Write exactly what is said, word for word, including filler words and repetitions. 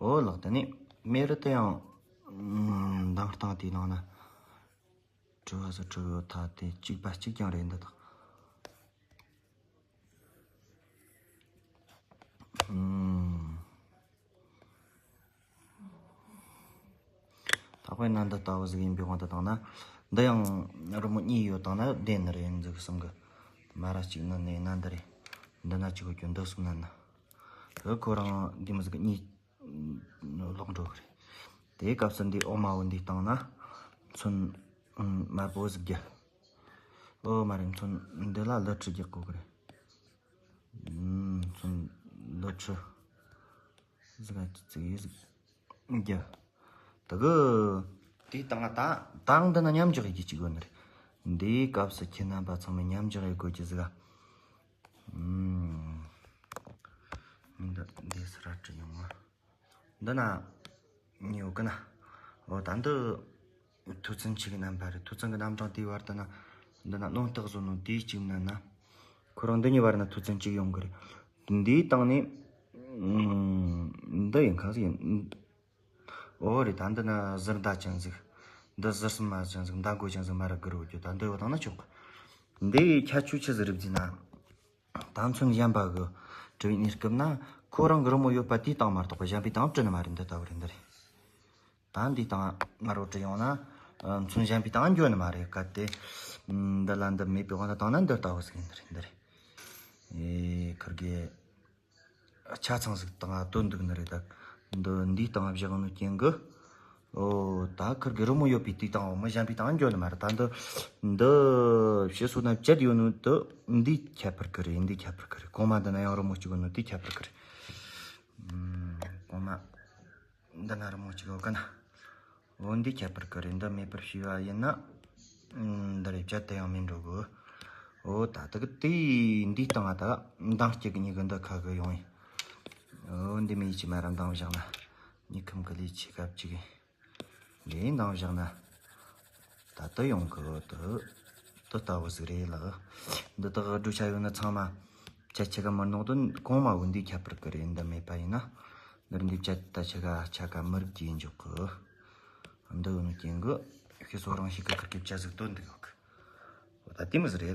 ཨོ་ལགས། དེ་ནས་མེ་རི་དེ་ཡང་མདངས་སྟངས་དེའི་ནང་ན་བྲི་བ་ཟིག་བྲི་ཡོད་ཐ་དེ་གཅིག་པ་གཅིག་ཀྱང་རེད་འདི་དག་ཨུམ། ད་དཔེར་ན་འདི་ལྟ་བུ་ཟིག་ཡིན་པའི་དབང་དུ་བཏང་ན། འདི་ཡང་རི་མོ་གཉིས་ཡོད་བཏང་ན་བདེན་ནི་རེད་འདུག་བསམ་གི། མ་ར་གཅིག་ནི་ནས་ན་འདི་རེད། འདི་ན་གཅིག་གོ་གྱོན་འདི་གསུམ་ན་ན། ཨོ་ཁོ་རང་འདི་མོ་ཟིག་གཉིས་ལོག་འགྲོ་གི་རེད། དེའི་སྐབས་སུ་འདི་ཨོ་མ་བོ་འདི་བཏང་ན་མཚོན་དམར་པོ་ཟིག་རྒྱུ། ཨོ་མ་རེད། མཚོན་འདི་ལ་ལི་ཁྲི་རྒྱག་དགོས་གི་རེད། ཨུམ། མཚོན་ལི་ཁྲི་ཟིག་ག་ཅི་ཙིག་ཡིས་ཟིག་རྒྱུ། དེ་གི་དེའི་སྟེང་ང་ད་ད་འདི་ན་མཉམ་འཇོག་ཡེད་རྒྱུ་གཅིག་ཡོད་ནི་རེད། འདིའི་སྐབས་སུ་ཁྱེད་རྣམ་པ་ཚང་མས་མཉམ་འཇོག་ཡེད་དགོས་རྒྱུ་ཟིག་ག་ཨུམ། འདི་འདི་སུ་ར་བྲི་ཡོང་ང་། འདི་ན་ཉོ་གི་ན། འོ་ད་འདི་མཐོ་ཚན་ཆེ་གི་རྣམ་པ་རེད། མཐོ་ཚན་གི་རྣམ་གྲངས་དེའི་བར་དུ་ན་འདི་ན་རླུང་རྟགས་བཟོ་ནོ་དེའི་གཅིག་ན་ན། ཁོ་རང་འདི་གཉིས་བར་ན་མཐོ་ཚན་གཅིག་ཡོང་གི་རེད། འདིའི་སྟེང་ནས་ཨུམ། འདི་ཡིན་གང་ཟིག་ཡིན། འོ་རེད། ད་འདི་ན་ཟུར་མདའ་ཅན་ཟིག་འདི་ཟུར་གསུམ་མ་ཅན་ཟིག་མདའ་མགོ་ཅན་ཟིག་མ་ར་གི་རུ་རྒྱུ། ད་འདི་བ་དང་ན་ཆོག་གི། འདི་ཡི་ཁྱད་ཆོས་ཆི་ཟིག་རེད་ཟེར་ན། ད་མཚོན་གཞན་པ་གི་བྲི་བའི་གནས་སྐབས་ན་ཁོ་རང་གི་རི་མོ་ཡོད་པ་དེའི་སྟེང་མ་གཏོགས་པ་གཞན་པའི་སྟེང་བྲི་ནི་མ་རེད། འདི་ལྟ་བུ་རེད། འདི་རེད། ད་འདིའི་སྟེང་དམར་བོ་བྲི་ཡོང་ན། ཨ། མཚོན་གཞན་པའི་སྟེང་འགྱོ་ནི་མ་རེད། གལ་ཏེ་འདི་ལ་འདི་མེད་པའི་དབང་དུ་བཏང་ན་འདི་ལྟ་བུ་ཟིག་ཡིན་ནི་རེད། འདི་རེད། ཨེ། ཁིར་གི་ཆ་ཚང་ཟིག་སྟེང་དོན་འདུག་ནི་རེད། ད་འདི་འདིའི་སྟེང་བཞག་ནོ་རྐྱེན་གི། ཨོ། ད་ཁིར་གི་རི་མོ་ཡོད་པའི་དེའི་སྟེང་འོ་མི་གཞན་པའི་སྟེང་འགྱོ་ནི་མ་རེད། ད་འདི་འདི་ཕྱི་སོ་ན་བཅད་ཡོད་ནོ་དེ་འདིའི་ཁྱད་པར་གི་རེད། འདིའི་ཁྱད་པར་གི་རེད། གོང་མ་འདི་ན་ཡང་རི་མོ་གཅིག་ཡོད་ནོ་དེའི་ཁྱད་པར་གི་རེད། ཨུམ། གོང་མ། འདི་ན་རི་མོ་གཅིག་ཡོད་གི་ན། འོ་འདི་ཁྱད་པར་གི་རེད། འདི་མེད་པར་བྱས་པ་ཡིན་ན། ཨུམ། འདི་རེད། བཅད་དེ་ཡང་མི་འགྲོ་གི། འོ་ད་དེ་གི་དེའི་སྟེང་ང་ད་མདངས་སྐྱེ་གི་ཉི་གི་འདི་ཁ་གི་ཡོང་ཡིན། འོ་འདི་མི་ཡིད་ཆེས་མ་ར་མདངས་བཞག་ན། ཉི་ཁམ་གི་ལས་ཆེ་ཁ་བཅུག་གི། འདི་མདངས་བཞག་ན། ད་དུ་ཡོང་གི་འོ་དུ། དུ་ལྟ་བུ་ཟིག་རེད་ལགས། འདི་དག་བསྒྲུབ་བྱ་ཡོད་ན་ཚང་མ་བཅད་ཆེ་ག་མི་ནོག་དོན་གོང་མ་བོ་འདི་ཁྱད་པར་གི་རེད། འདི་མེད་པ་ཡིན་ན། འདིར་འདི་བཅད་ད་ཆེ་ག་ཆ་ག་མི་རིགས་ཀྱིས་འཇོག་གི། འདི་ཡོད་ནི་རྐྱེན་གི་ཤི་སོ་རང་ཤི་གི་ཁུར་གི་བཅད་ཟིག་དོན་འདུག་ཡོད་གི། འོ་ད་དེ་མི་ཟིག་རེད།